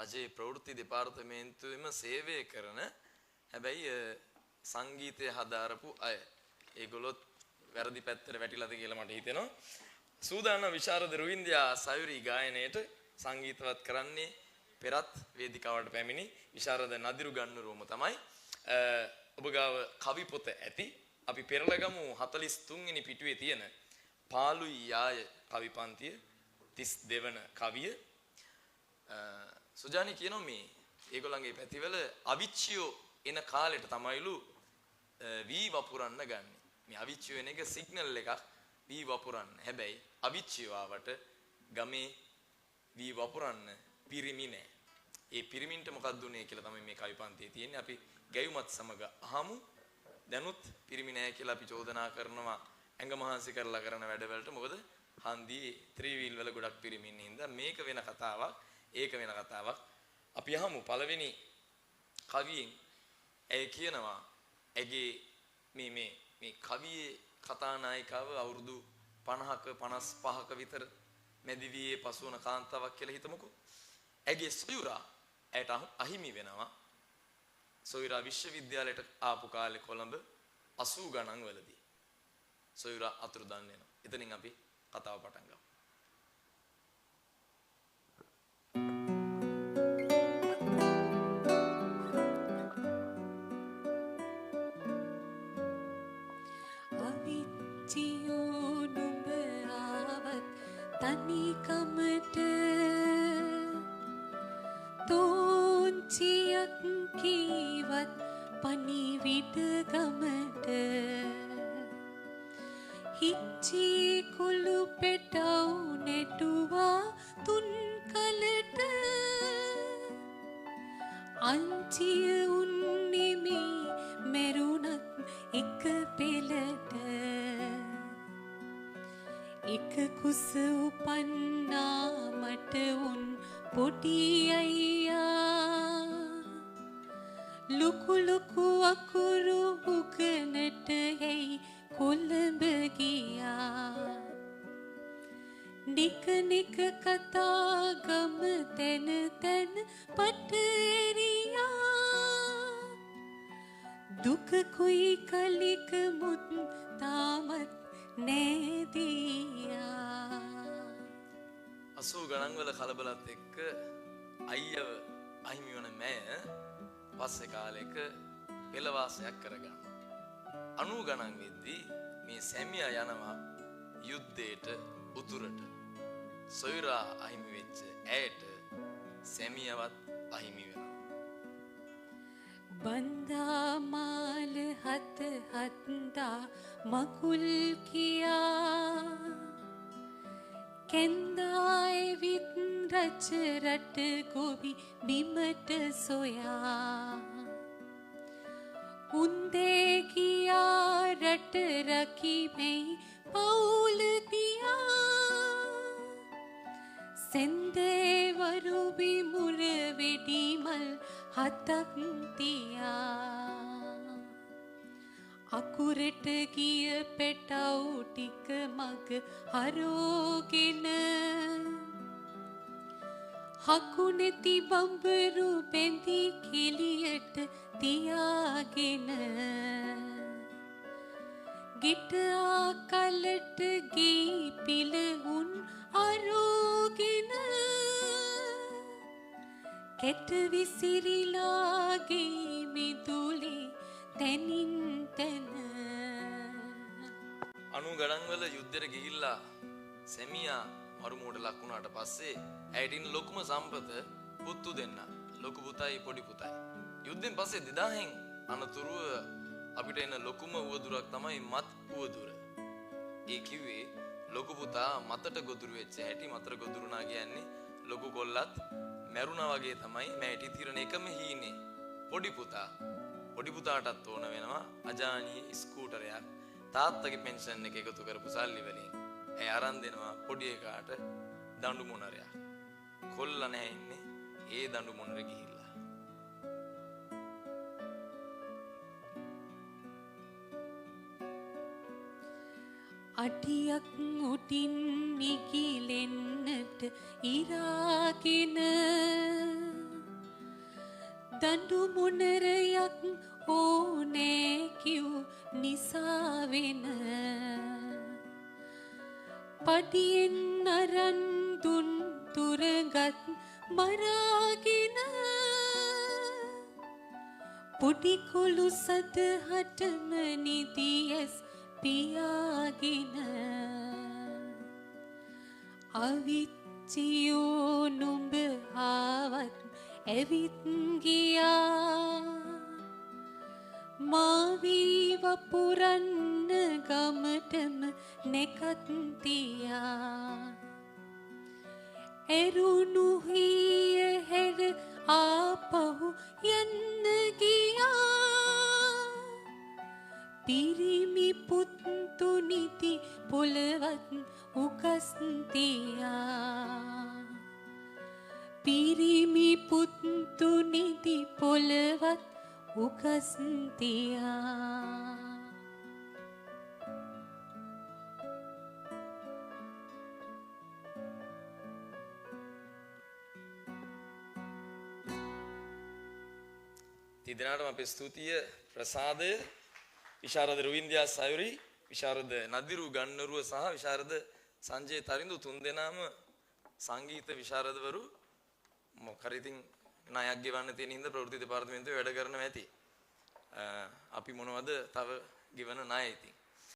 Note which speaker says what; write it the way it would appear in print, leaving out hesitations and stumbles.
Speaker 1: රජයේ ප්‍රවෘත්ති දෙපාර්තමේන්තුවේම සේවය කරන හැබැයි සංගීතය හදාරපු අය. ඒගොල්ලොත් වැරදි පැත්තට වැටිලාද කියලා මට හිතෙනවා. සූදානම් විශාරද රුවින්දයා සයුරි ගායනයට සංගීතවත් කරන්නේ පෙරත් වේදිකාවට පැමිණි විශාරද නදිරු ගන්නරුවම තමයි. ඔබ ගාව කවි පොත ඇති. අපි පෙරලගමු 43 වෙනි පිටුවේ තියෙන පාළුයි යාය කවි පන්තිය 32 වන කවිය. සුජානි කියනවා මේ ඒගොල්ලන්ගේ පැතිවල අවිච්චියෝ එන කාලෙට තමයිලු වී වපුරන්න ගන්නෙ. මේ අවිච්චියෝ එන එක සිග්නල් එකක් වී වපුරන්න. හැබැයි අවිච්චියෝ ආවට ගමේ වී වපුරන්න පිරිමි නෑ. ඒ පිරිමින්ට මොකක්ද උනේ කියලා තමයි මේ කවි පන්තියේ තියෙන්නේ. අපි ගැයුමත් සමග අහමු. දැනුත් පිරිමි නෑ කියලා අපි චෝදනා කරනවා ඇඟ මහන්සි කරලා කරන වැඩවලට. මොකද හන්දියේ ත්‍රිවීල් වල ගොඩක් පිරිමි ඉන්න හින්දා මේක වෙන කතාවක්, ඒක වෙන කතාවක්. අපි අහමු පළවෙනි කවියෙන්. ඇය කියනවා ඇගේ මේ මේ මේ කවියේ කතානායිකාව අවුරුදු 50ක 55ක විතර මැදිවියේ පසුවන කාන්තාවක් කියලා හිතමුකෝ. ඇගේ සොයුරා ඇයට අහිමි වෙනවා. සොයුරා විශ්වවිද්‍යාලයට ආපු කාලේ කොළඹ 80 ගණන් වලදී සොයුරා අතුරුදන් වෙනවා. එතනින් අපි කතාව පටන් ගමු.
Speaker 2: අවිච්චියෝ නුඹ ආවත් තනිකමට තෝංචියක් කීවත් පණිවිඩ ගමට හිච්චි කුළු පෙටව් නැටුවා තුන් කලට අංචිය උන් නෙමෙයි මැරුණත් එක පෙළට එක කුස උපන්නා මට උන් පොඩි අයියා ලොකු ලොකු අකුරු උගනට ඇයි කොළඹ ගියා නික නික කතා ගම තැන තැන පට එරියා දුක කුයි කලික මුත් තාමත් නෑදියා.
Speaker 1: 80 ගණන් වල කලබලත් එක්ක අයියව අහිමි වන මෑය පස්සේ කාලෙක පෙළවාසයක් කරගන්නවා. 90 ගණන් වෙද්දී මේ සැමියා යනවා යුද්ධයට උතුරට. සොයුරා අහිමි වෙච්ච ඇයට සැමියාවත් අහිමි වෙනවා.
Speaker 2: බන්දා මාල හත හත්දා මකුල් කියා කෙන්දා ඇවිත් රජ රට ගොවි බිමට සොයා උන්දේ ගියා රට රකිමෙයි පවුල දියා සෙන්දේවරු බිමුර වෙඩි මල් හතක් තියා අකුරට ගිය පැටව් ටික මග හරෝගෙන හකුනෙති බඹරු බැඳි කෙලියට තියාගෙන ගෙට ආකලට ගෙයි පිළ උන් අරෝගෙන කැට විසිරිලා ගෙයි මිදුලේ තැනින් තැන.
Speaker 1: 90 ගණන් වල යුද්ධයට ගිහිල්ලා සැමියා මරුමුවට ලක් වුණාට පස්සේ ඇයට ඉන්න ලොකුම සම්පත පුත්තු දෙන්න. ලොකු පුතයි පොඩි පුතයි. යුද්ධෙන් පස්සේ 2000න් අනතුරුව අපිට එන ලොකුම උවදුරක් තමයි මත් උවදුර. ඒ කිව්වේ ලොකු පුතා මතට ගොදුරු වෙච්ච හැටි. මතට ගොදුරුනා කියන්නේ ලොකු කොල්ලත් මැරුණා වගේ තමයි මෑටි තිරණ එකම හීනේ. පොඩි පුතා පොඩි පුතාටත් ඕන වෙනවා අජානීය ස්කූටරයක්. තාත්තගේ පෙන්ෂන් එක එකතු කරපු සල්ලි වලින් ඇය අරන් දෙනවා පොඩි එකාට දඬු මොනරයක්. කොල්ල නැහැ ඉන්නේ ඒ දඬු මොනර ගිහිල්ලා.
Speaker 2: අඩියක් උඩින් නිගිලෙන්නට ඉරාගෙන දඬු මුනරයක් ඕනෑ කිව් නිසා වෙන පඩියෙන් අරන් දුන් තුරගත් මරාගෙන පොඩි කොළු සදහටම නිදි ඇස් පියාගෙන අවිච්චියෝ නුඹ ආවත් ඇවිත් ගියා මා වී වපුරන්න ගමටම නැකත් තියා ඇරුණු හිය හැර ආපහු යන්න ගියා පිරිමි පුත්තු නිති පොළවත් උගස් තියා පිරිමි පුත්තු නිති පොළවත් උගස් තියා.
Speaker 1: තිදෙනාටම අපේ ස්තුතිය ප්‍රසාදය. විශාරද රුවින්දියා සයුරි, විශාරද නදිරු ගන්නරුව සහ විශාරද සංජය තරිඳු තුන් දෙනාම සංගීත විශාරදවරු. මොකක් හරි ඉතින් ණයක් ගෙවන්න තියෙන හින්දා ප්‍රවෘත්ති දෙපාර්තමේන්තුවේ වැඩ කරනවා ඇති. අපි මොනවද තව ගෙවන ණය ඉතින්.